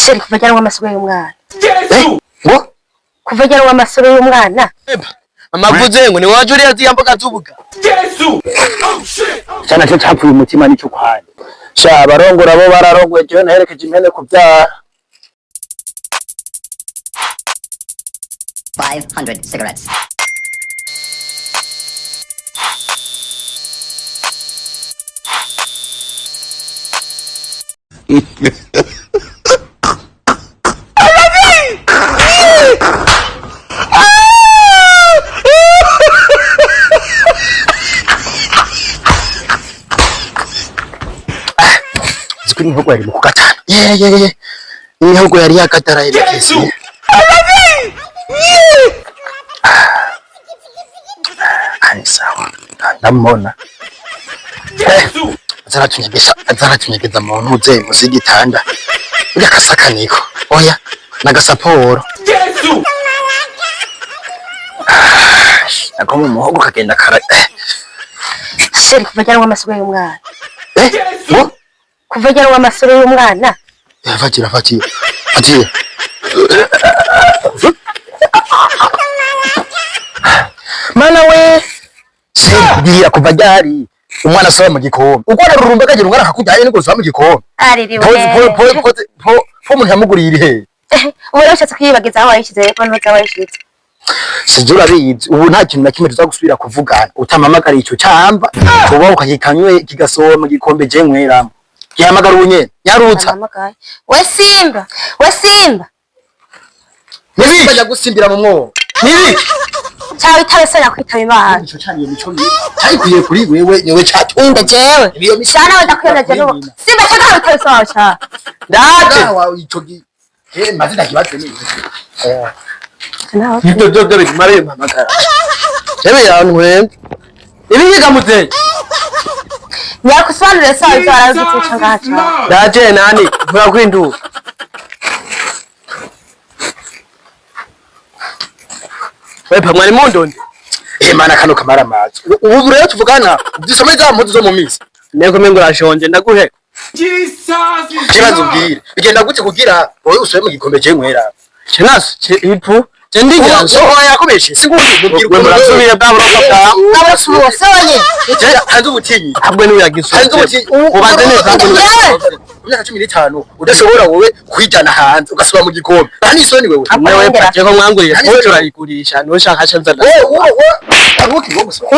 Chéri, kuva ryari amasura y'umwana? Ngo Kuva ryari amasura y'umwana? Amavuze ngo ni waje uriya ziriya mboga z'ubuga. Cana cyo capfuye umutima nicyo kwanya. Sha, abarongora bo bararongoye, jewe naherekeje impene kuvyara. 500 cigarettes. Ziko imihogo yari mu kugatana. Ye, imihogo yari yakatara irekese. Ani sawa, ndamubona. Azaratunyegeza, azaratunyegeza mu ntuze musi y'igitanda. Uriya kasaka niko oya nagasaporo nako mu muhogo kagenda kara. Chéri, kuva ryari amasura y'umwana? Ngo Kuva ryari amasura y'umwana? Fatira, fatira, fatira. Mana we! Sibwira, kuva ryari umwana asaba mu gikombe? Uko ararurumba akagira umwana akakujyanye niko usaba mu gikombe. Aririwe. Po po po po po, umuntu yamuguriye iri he? Ubu rero ushatse kuyibagiza aho wayishyize, ntuzi aho wayishyize. Sije urabizi, ubu nta kintu na kimwe tuza gusubira kuvugana utamamagara ico camba tuba ukagikanywe kigasohora mu gikombe je nkweramo. Gihamagara ubu nyene, nyarutsa. Arahamagaye. We Simba, we Simba. Nibi bajya gusimbira mu mwobo nibi. Cawe itabe sera kwitaba Imana. Ico caniye mico mibi cyayikwiye kuri wewe niwe cyacu. Inde jewe? Niyo mico. Shana we ndakwemera jewe. Simba, cyangwa witabe se wawe ca. Ndaje. Wawe ico gi eh mazina kibazo ni Nawe. Ibyo byo byo biguma bimpamagara. Yewe yantwenze. Ibihiga muzeyi. Nyakusobanurire se wawe ibyo warabigize ico ngaha ca. Ndaje nani mvura kwinduka. Wepa mwari mundonde. Eh mana, kano kamara amazi ubu rero tuvugana udusome za mpuzu zo mu misi. Nteko mengo urashonje, ndaguhe. Kibazo, ubwire bigenda gute kugira wowe usome mu gikombe je nywera? Chenasi ipu. Chendingira. So oya yakomeje singundi mubwira. We murasubiye bwa buroko bwawe. Abasubiye se wenyine. Je hanze ubutinyi. Ahubwo niwe yagisutse. Hanze ubutinyi. Ubanze neza. Jewe. Mu myaka 15 udashobora wowe kwijana hanze ugasoma mu gikombe, nta n'isoni wewe. Nawe paje ko mwanguriye foto urayigurisha nushaka shanza. Wowe wowe aruki wo gusoma.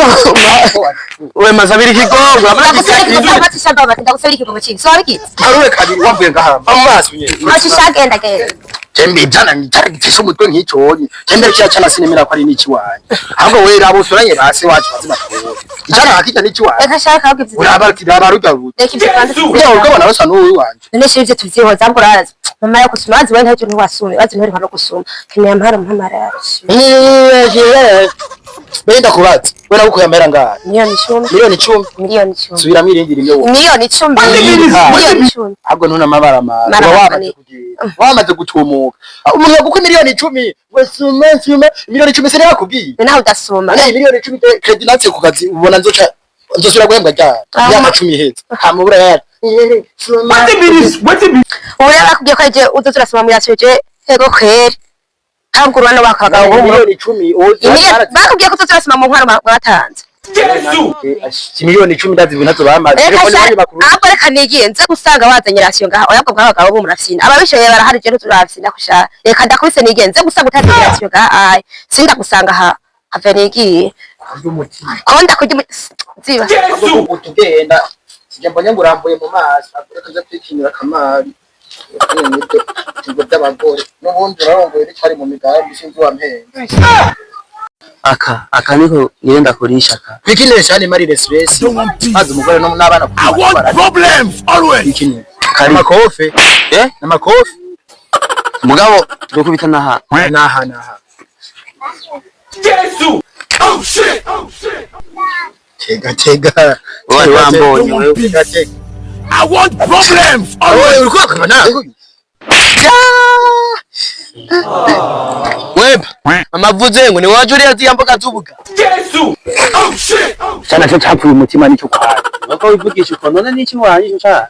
We mazabiri kigongo. Ndagusabira ikigongo batisha baba, ndagusabira ikigongo ciki. So wabigize. Aruwe kabiri wavuye ngahamba amaso nyene. Mashisha genda genda. Jembe jana nitari gitesha umutwe nk'iconye jembe kiya cana sinemera ko ari n'iki wanje, ahubwo we rabo usuranye base wacu bazima kubona icana hakija n'iki wanje. Reka shaka ahubwo ivyo. Uraba raba rujya ruja. Reka ivyo tubanze ujya tuvyihoza. ugabana basa n'uwi wanje. None shira ivyo tuvyihoza, ahubwo urazi. Mama yo gusuma wazi wewe ntacyo ntiwasume, wazi ntuheruka no gusuma. Keneye amahoro mpamara. Benda kubaza, we nagukuye amahera ngaha? 10,000,000. 10,000,000? 10,000,000. Subiramo irindi rimwe wowe. 10,000,000. 10,000,000. Ahubwo ntuna amabara mara Mara uba mara. wamaze kugenda, wamaze gutumuka. Umuntu yaguka 10,000,000 we suma suma 10,000,000 sinakubwiye. Nawe udasuma. Ane 10,000,000 credit natse ku kazi, ubona nzoca nzosubira guhembwa ryari? Ah. Imyaka 10 iheze hamubura yari. Ubu rero bakubwiye ko ejo uzoza urasoma mu yasuje ego kweri. Habwo urubano bakabagabo bo. 10,000,000. Bakubwiye ko uzoza urasoma mu nkwano batanze. 10,000,000 ndazi ibintu bamaze. Reka sha, ahubwo reka nigiye nze gusanga wazanye rasiyo ngaha. Oya, bwo bw'abagabo bo murafyina. Ababishoye barahari, je ntuturafyina kusha. Reka ndakubise nigiye nze gusanga utazanye rasiyo ngaha. Ayi, sindagusanga ha. Have nigiye. Ko ndakurya ziba. Utugenda sijya mbonye ngo urambuye mu maso, reka nze kwikinira akamari nibyo by'abagore n'ubundi urarongoye n'icari mu migambi sinzi wampenda. Aka niko ngenda kurisha aka. Kwikinisha ni mari respect maze umugore n'abana. I want problems always. Kwikinira amakofe. Eh? N'amakofe. Mugabo dukubita naha. Naha naha. Oh shit! Oh shit! Tega tega. Wari wambonye wewe. Tega tega. I want problems Oye, always. uriko akaba nawe. Wepa amavuze ngo ni waje uriya ziriya mboga z'ubuga. Oh shit! Oh Cana cyo capfuye umutima nicyo kwanya. Bako wivugisha uko none n'iki wanje ico ca.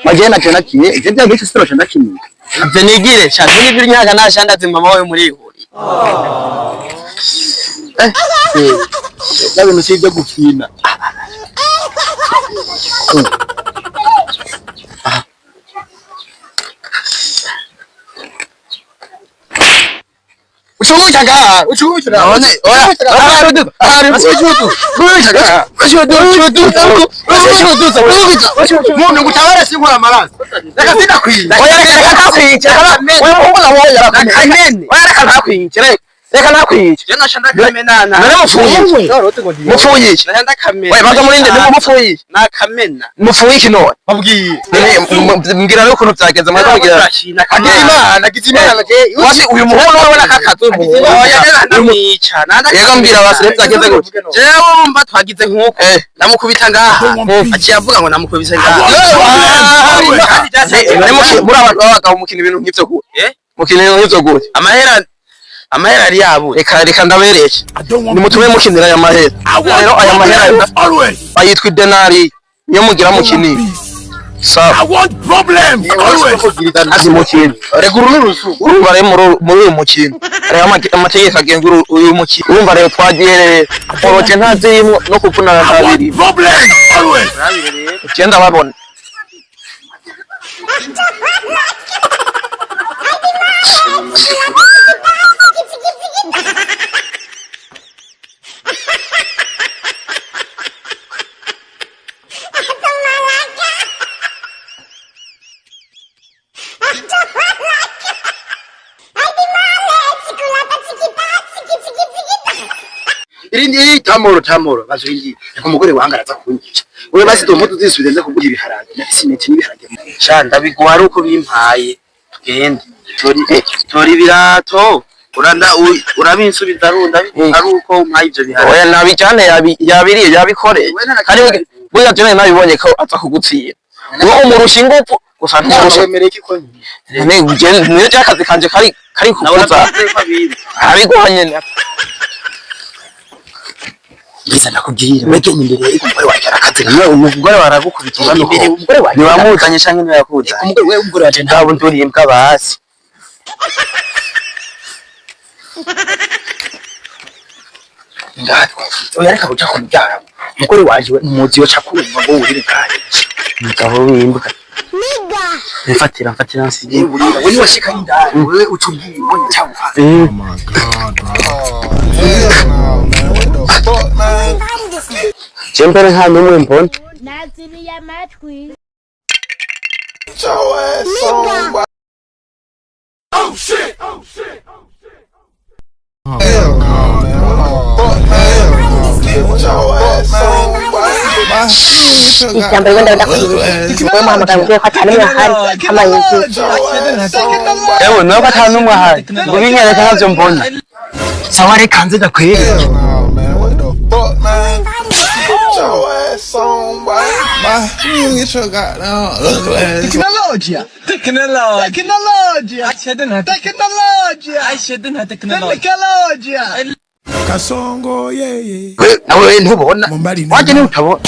Maje naco nakiye je bya gice siro nakimwe. Ivyo nigire sha nibyo nyaga nashandaze mama wawe muri ihuri. Eh, Ya bintu si ibyo gupfina. Ucubuca ngaha, ucubuca ngaha. None oya, oya, ucubuca. Ucubuca. Muntu ngutabara sinkora amaraso. Reka sindakwica. Oya, reka ntakwice. Oya, muhungu nawe yarakumene. Oya, reka ntakwice. Reka ntakwice. Je nasha ndakamenana. None mupfuye. Mupfuye iki? Nasha ndakamena. Oya, baza murinde mupfuye iki? Nakamena. Mupfuye iki none? Babwiye. None mbwira rero ukuntu byagenze mwaza mubwira. Agira Imana, agize Imana je. Wasi uyu muhungu nawe ubona kakazi uyu muhungu. Oya, ndamwica. Yego mbwira basi rero byagenze gute? Jewe wumva twagize nkuko. Eh. Namukubita ngaha. Aciye avuga ngo namukubise ngaha. Kandi byase- None muri abantu b'abagabo mukina ibintu nk'ivyo gute? Eh? Mukina ibintu nk'ivyo gute? Amahera yari yabuze. Reka ndabereke. I don't want Nimutume mukinira aya mahera. I want Rero aya mahera problems always. bayitwa idenari. Niyo mugira mukinire. Peace. Sawa. I want problems always. Azi mukino. Reka uru n'urusu. Urumva rero muri uyu mukino hariho amategeko agenga uyu mukino. Urumva rero twagiye rero oroke ntazirimo no kuvunana I want ntabirimo. problems always. Genda babona. Irindi iri tamoro tamoro bazuhingi. Reka umugore wange araza kunyica. Wewe basi do mutu zisubize nze kuguha ibiharage. Nafise intete n'ibiharage. Sha ndabiguha ari uko bimpaye. Tugende. Tora ibirato. Uranda urabinsubiza arunda ari uko umpaye ivyo biharage. Oya nabijane yabiriye yabikoreye. Kandi burya jene nabibonye ko aza kugutsinda. Uwo umurusha ingufu gusa ntumurusha. Wemereye iki ko None niyo ryakazi kanje kari Nawe kukuza. urabizi ko abizi. Arabiguha nyene. Ngiza ndakubwira. Wegenya imbere y'umugore wanjye arakaze. Umugore waragukubita Imbere umugore wanjye. Ntiwamuzanye canke ntiyakuzanye. Umugore we umugore wanjye ntabwo Ntabwo nduriye imbwa basi. ndatwa. Oya reka kuja kumubyara. Umugore wanje we numuzi yo cakumva ngo urire ngahe. Umugabo w'imbwa. Mfatira nsige. Urira we niwashika indani wewe ucumbwiye ngo cyagufa. Eh. My God, bro. Hell no, man. What the fuck, man? Je mbere nta n'umwe mbona. Naziriye amatwi. Get your ass on, boy. Oh shit. Oh shit. Hell no, man. What the fuck, man? Get your ass on, boy. Ijambo rimwe ndakubwira wowe muhamagara mubwire ko atari umwe ahari amaye Get your ass on, boy. Ewe nawe ko ata n'umwe ahari. Ngo binyereke ntavyo mbona. Sawa reka nze ndakwereke. Hell no, man. What the fuck, man? Get your ass on, boy. You get your goddamn ugly ass. تكنولوجيا تكنولوجيا تكنولوجيا تكنولوجيا تكنولوجيا Kasongo yeah yeah. Nawe we ntubona. Mumbali Wanje ni utabona.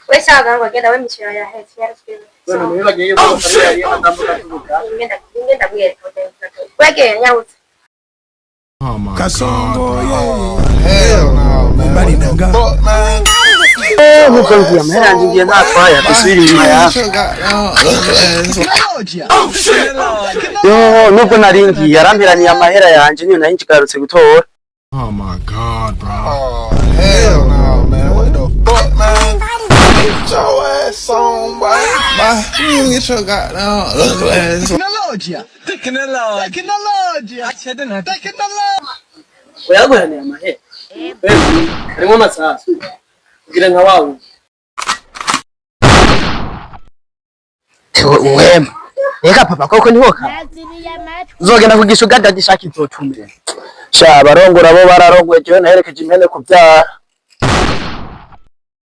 We sawa ngo genda we mikino yahetse yarasubiye. Oh shit. Ngenda bwira. Wegeye nyabutse. Kasongo yeah. Hell no, man. What the fuck, man? Nkuko ngiye amahera yanjye ngiye ntatwaye dusubire inyuma yawe. Get your goddamn ugly ass. تكنولوجيا Yo nubwo nari ngiye yaramperaniye amahera yanjye niyo nari nkigarutse gutora. Oh my God, bro. Oh, hell no, man. What the fuck, man? Get your ass on, boy. You get your goddamn ugly ass. تكنولوجيا تكنولوجيا تكنولوجيا تكنولوجيا Oyaguheraniye amahera. Harimo amasasu. Kugira nka wawe. Wema. Reka papa koko niho ka. Naziriye amatwi. Uzogenda kugisha ugada gishaka izotume. Sha abarongora bo bararongoye jewe naherekeje impene kuvyara.